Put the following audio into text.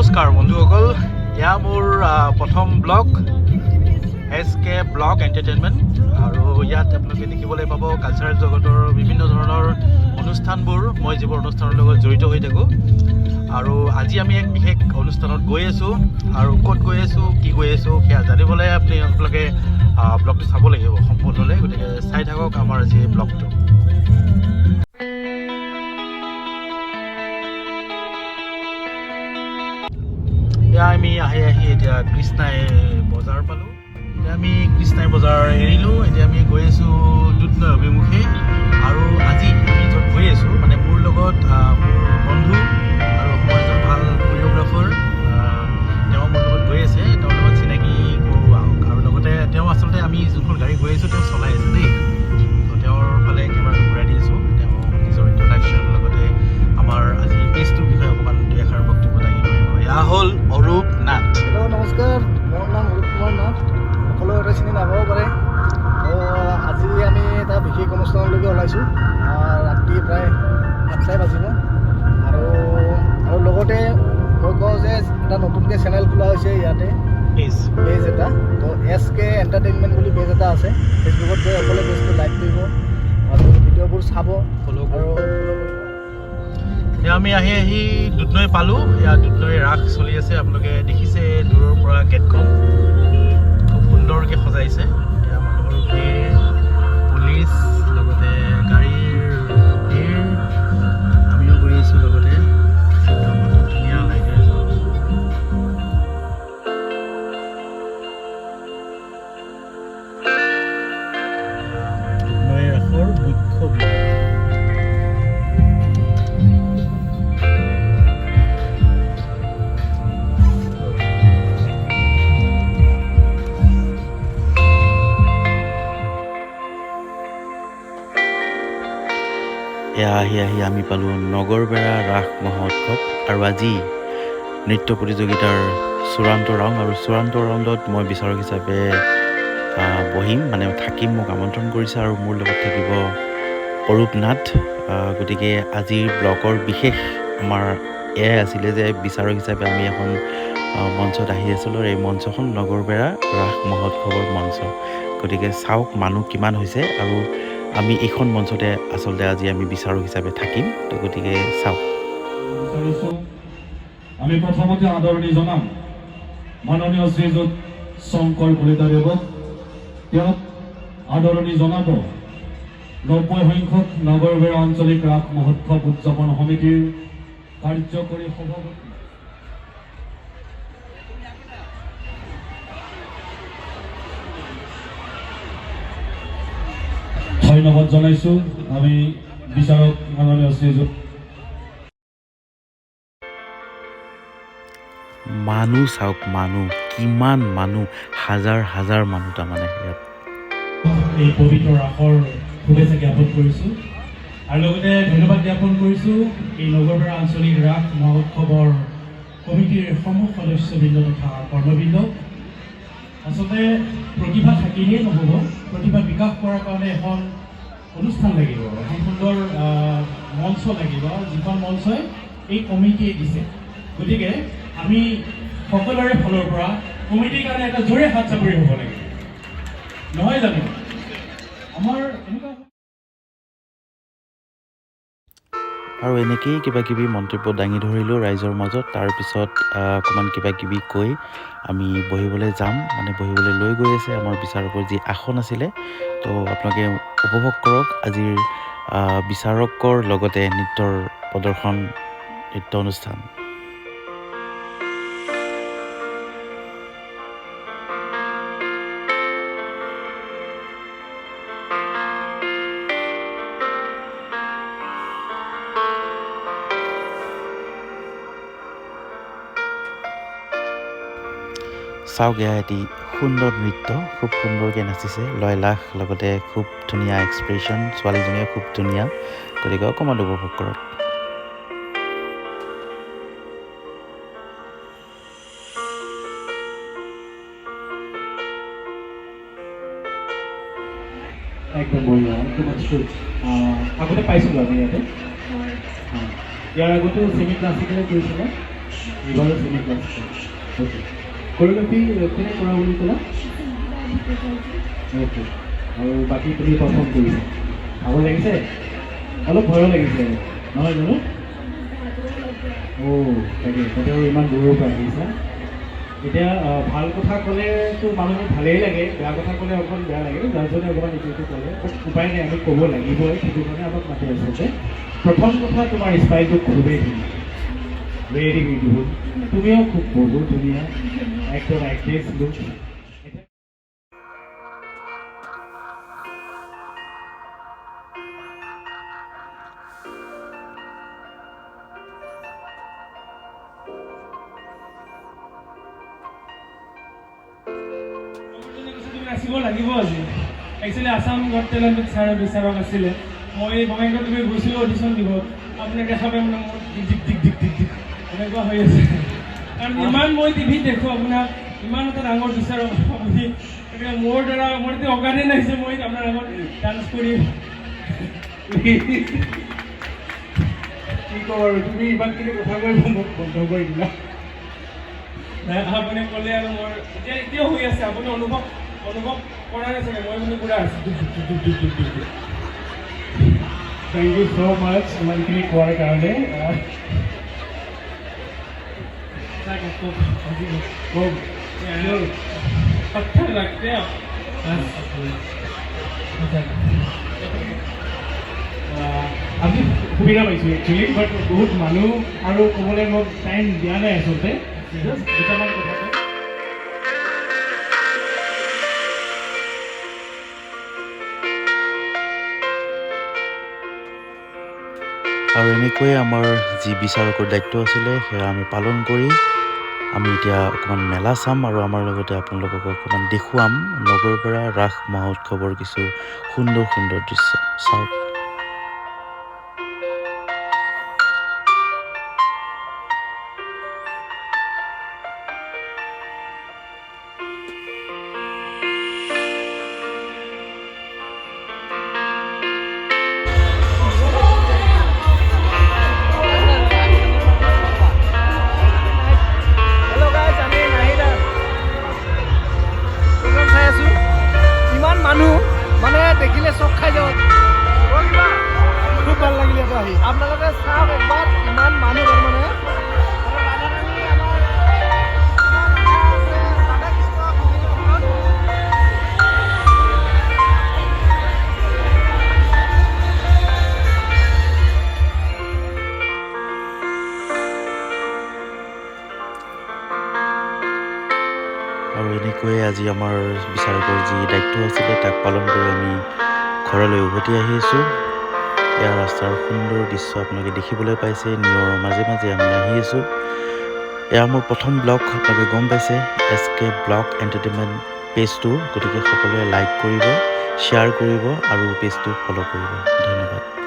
নমস্কাৰ বন্ধুসকল, এয়া মোৰ প্ৰথম ব্লগ, এছ কে ব্লগ এণ্টাৰটেইনমেণ্ট। আৰু ইয়াত আপোনালোকে দেখিবলৈ পাব কালচাৰেল জগতৰ বিভিন্ন ধৰণৰ অনুষ্ঠানবোৰ, মই যিবোৰ অনুষ্ঠানৰ লগত জড়িত হৈ থাকোঁ। আৰু আজি আমি এক বিশেষ অনুষ্ঠানত গৈ আছোঁ আৰু ক'ত গৈ আছোঁ, কি গৈ আছোঁ, সেয়া জানিবলৈ আপোনালোকে ব্লগটো চাব লাগিব সম্পূৰ্ণলৈ। গতিকে চাই থাকক আমাৰ আজি এই ব্লগটো। এতিয়া আমি আহি আহি এতিয়া কৃষ্ণাই বজাৰ পালোঁ। এতিয়া আমি কৃষ্ণাই বজাৰ এৰিলোঁ। এতিয়া আমি গৈ আছোঁ দুধনৈ অভিমুখে। আৰু আজি আমি য'ত গৈ আছোঁ, মানে মোৰ লগত মোৰ বন্ধু আৰু অসমৰ এজন ভাল কোৰিঅ'গ্ৰাফাৰ, তেওঁ মোৰ লগত গৈ আছে। তেওঁৰ লগত চিনাকি কৰোঁ আহক। আৰু লগতে তেওঁ আচলতে আমি যোনখন গাড়ী গৈ আছোঁ, তেওঁ চলাই আছে দেই। তো তেওঁৰ ফালে কেমেৰাটো ঘূৰাই দি আছোঁ। তেওঁ নিজৰ ইণ্ট্ৰডাকশ্যন, লগতে আমাৰ আজি পেজটোৰ বিষয়ে অকণমান দুই এষাৰ বক্তব্য দাঙি ধৰিব। এয়া হ'ল অৰূপ নাথ। হেল্ল', নমস্কাৰ। মোৰ নাম অৰূপ কুমাৰ নাথ। সকলোৱে হয়তো চিনি নাপাব পাৰে। তো আজি আমি এটা বিশেষ অনুষ্ঠানলৈকে ওলাইছোঁ। ৰাতি প্ৰায় 8টাই বাজিব। আৰু আৰু লগতে মই কওঁ যে এটা নতুনকৈ চেনেল খোলা হৈছে ইয়াতে। প্লিজ। পেজ এটা, তো এছ কে এণ্টাৰটেইনমেণ্ট বুলি পেজ এটা আছে। ফেচবুকত গৈ সকলোৱে পেজটো লাইক কৰিব আৰু ভিডিঅ'বোৰ চাব ফ'ল' আৰু কৰিব। ফ'ল' কৰিব। এতিয়া আমি আহি আহি দুধনৈ পালোঁ। এয়া দুধনৈ ৰাস চলি আছে। আপোনালোকে দেখিছে দূৰৰ পৰা গেটখন খুব সুন্দৰকৈ সজাইছে। এতিয়া মানুহৰ ভিৰ, পুলিচ, লগতে গাড়ীৰ ভিৰ। আমিও গৈ আছোঁ লগতে। একদম ধুনীয়া লাইটেৰে জ্বলিছে। দুধনৈ ৰাসৰ মুখ্য বিধি। এয়া আহি আহি আমি পালোঁ নগৰবেৰা ৰাস মহোৎসৱ। আৰু আজি নৃত্য প্ৰতিযোগিতাৰ চূড়ান্ত ৰাউণ্ড আৰু চূড়ান্ত ৰাউণ্ডত মই বিচাৰক হিচাপে বহিম, মানে থাকিম। মোক আমন্ত্ৰণ কৰিছে আৰু মোৰ লগত থাকিব অৰূপ নাথ। গতিকে আজিৰ ব্লগৰ বিশেষ আমাৰ এয়াই আছিলে যে বিচাৰক হিচাপে আমি এখন মঞ্চত আহি আছিলোঁ আৰু এই মঞ্চখন নগৰবেৰা ৰাস মহোৎসৱৰ মঞ্চ। গতিকে চাওক মানুহ কিমান হৈছে আৰু আমি এইখন মঞ্চতে আচলতে আজি আমি বিচাৰক হিচাপে থাকিম। তো গতিকে চাওক। বিচাৰিছোঁ, আমি প্ৰথমতে আদৰণি জনাম মাননীয় শ্ৰীযুত শংকৰ কলিতাদেৱক। তেওঁক আদৰণি জনাব 90 সংখ্যক নগৰবেৰা আঞ্চলিক ৰাস মহোৎসৱ উদযাপন সমিতিৰ কাৰ্যকৰী সভাপতি। ধন্যবাদ জনাইছোঁ আমি বিচাৰক মাননীয় শ্ৰীযুত মানুহ চাওক, মানুহ কিমান মানুহ, হাজাৰ হাজাৰ মানুহ তাৰমানে ইয়াত। এই পবিত্ৰ ৰাসৰ শুভেচ্ছা জ্ঞাপন কৰিছোঁ আৰু লগতে ধন্যবাদ জ্ঞাপন কৰিছোঁ এই নগৰবেৰা আঞ্চলিক ৰাস মহোৎসৱৰ কমিটিৰ সমূহ সদস্যবৃন্দ তথা কৰ্মবৃন্দক। আচলতে প্ৰতিভা থাকিলেই নহ'ব, প্ৰতিভা বিকাশ কৰাৰ কাৰণে এখন অনুষ্ঠান লাগিব, এখন সুন্দৰ মঞ্চ লাগিব, যিখন মঞ্চই এই কমিটিয়ে দিছে। গতিকে আমি সকলোৰে ফালৰ পৰা কমিটিৰ কাৰণে এটা জোৰে হাত চাপৰি হ'ব লাগিব, নহয় জানো? আমাৰ এনেকুৱা আৰু এনেকেই কিবা কিবি মন্তব্য দাঙি ধৰিলোঁ ৰাইজৰ মাজত। তাৰপিছত অকণমান কিবা কিবি কৈ আমি বহিবলৈ যাম, মানে বহিবলৈ লৈ গৈ আছে আমাৰ বিচাৰকৰ যি আসন আছিলে। তো আপোনালোকে উপভোগ কৰক আজিৰ বিচাৰকৰ লগতে নৃত্যৰ প্ৰদৰ্শন, নৃত্য অনুষ্ঠান। চাওক, এয়া এটি সুন্দৰ নৃত্য। খুব সুন্দৰকৈ নাচিছে, লয়লাস, লগতে খুব ধুনীয়া এক্সপ্ৰেশ্যন। ছোৱালীজনীয়ে খুব ধুনীয়া। গতিকে অকণমান উপভোগ কৰক। একদম বঢ়িয়া, একদম অদ্ভুত। আগতে পাইছিলোঁ আমি ইয়াতে। হয়। হয়। ইয়াৰ আগতেও ছেমি ক্লাছিকেলে কৰিছিলে। এইবাৰো ছেমি ক্লাছিকেল। অ'কে, কৰিঅ'গ্ৰাফি কোনে কৰা বুলি ক'লা? অ'কে, আৰু বাকী তুমি পাৰফৰ্ম কৰিছা। ভাগৰ লাগিছে? অলপ ভয়ো লাগিছে নহয় জানো? অ' তাকে, তাতে আৰু ইমান দূৰৰ পৰা আহিছা। এতিয়া ভাল কথা ক'লেতো মানুহৰ ভালেই লাগে, বেয়া কথা ক'লে অকণমান বেয়া লাগে। যাৰজনে অকণমান ইটো ইটো ক'লে, বাট উপায় নাই, আমি ক'ব লাগিবই, সেইটো কাৰণে আমাক মাতে আচলতে। প্ৰথম কথা, তোমাৰ ষ্টাইলটো খুবেই ধুনীয়া, ভেৰি বিউটিফুল। তুমিও খুব বহুত ধুনীয়া, একদম এক্ট্ৰেছ লুক। তুমি নাচিব লাগিব আজি। একচুৱেলি আছাম গট টেলেণ্টত ছাৰে বিচাৰক আছিলে। মই বঙাইগাঁৱত তুমি গৈছিলোঁ অডিশ্যন দিব। আপোনাক দেখা পাই মানে মোৰ দিক দিক দিক দিক দিক দিক এনেকুৱা হৈ আছে, কাৰণ ইমান মই টিভিত দেখোঁ আপোনাক, ইমান এটা ডাঙৰ বিচাৰক আপুনি। গতিকে মোৰ দ্বাৰা মোৰ এতিয়া অকাদেই নাহিছে মই আপোনাৰ আগত ডান্স কৰিম। কি ক'ম আৰু, তুমি ইমানখিনি কথা কৈ মোক বন্ধ কৰি দিলা। নাই, আপুনি ক'লে আৰু মোৰ এতিয়া এতিয়াও হৈ আছে। আপুনি অনুভৱ কৰা নাই চাগে, মই মানে পূৰা আছোঁ। Thank you so much ইমানখিনি কোৱাৰ কাৰণে। কম। पत्थर लगते हैं बस। আজি সুবিধা পাইছোঁ একচুৱেলি, বাট বহুত মানুহ আৰু ক'বলৈ মোক টাইম দিয়া নাই আচলতে। জাষ্ট দুটামান কথা কওঁ। আৰু এনেকৈয়ে আমাৰ যি বিচাৰকৰ দায়িত্ব আছিলে, সেয়া আমি পালন কৰি আমি এতিয়া অকণমান মেলা চাম আৰু আমাৰ লগতে আপোনালোকক অকণমান দেখুৱাম নগৰবেৰা ৰাস মহোৎসৱৰ কিছু সুন্দৰ সুন্দৰ দৃশ্য। চাওক। হেল্ল' গাইজ, আমি নাহিদা প্ৰগ্ৰাম চাই আছোঁ। ইমান মানুহ, মানে দেখিলে চক খাই যাব। খুব ভাল লাগিলে ইয়াতে আহি। আপোনালোকে চাওক একবাৰ, ইমান মানুহ তাৰমানে। ৰাধাৰাণী আমাৰ আছে, ৰাধা কৃষ্ণ সংগীত। আৰু এনেকৈয়ে আজি আমাৰ বিচাৰকৰ যি দায়িত্ব আছিলে, তাক পালন কৰি আমি ঘৰলৈ উভতি আহি আছোঁ। এয়া ৰাস্তাৰ সুন্দৰ দৃশ্য আপোনালোকে দেখিবলৈ পাইছে। নিয়ৰৰ মাজে মাজে আমি আহি আছোঁ। এয়া মোৰ প্ৰথম ব্লগ, আপোনালোকে গম পাইছে, এছ কে ব্লগ এণ্টাৰটেইনমেণ্ট পেজটোৰ। গতিকে সকলোৱে লাইক কৰিব, শ্বেয়াৰ কৰিব আৰু পেজটো ফ'ল' কৰিব। ধন্যবাদ।